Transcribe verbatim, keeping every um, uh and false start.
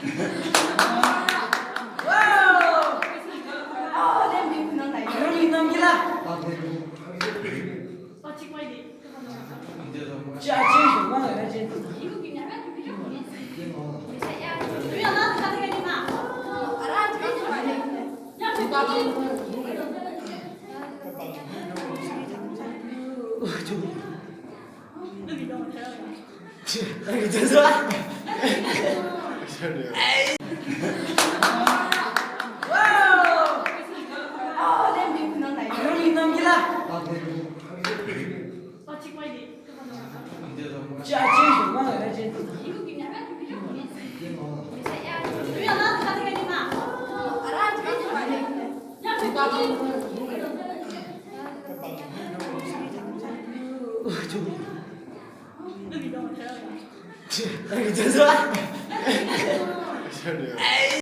Wow! Oh, lembi kunang nai. Kami nang kila. Cha, cha, cha, ma, cha, cha.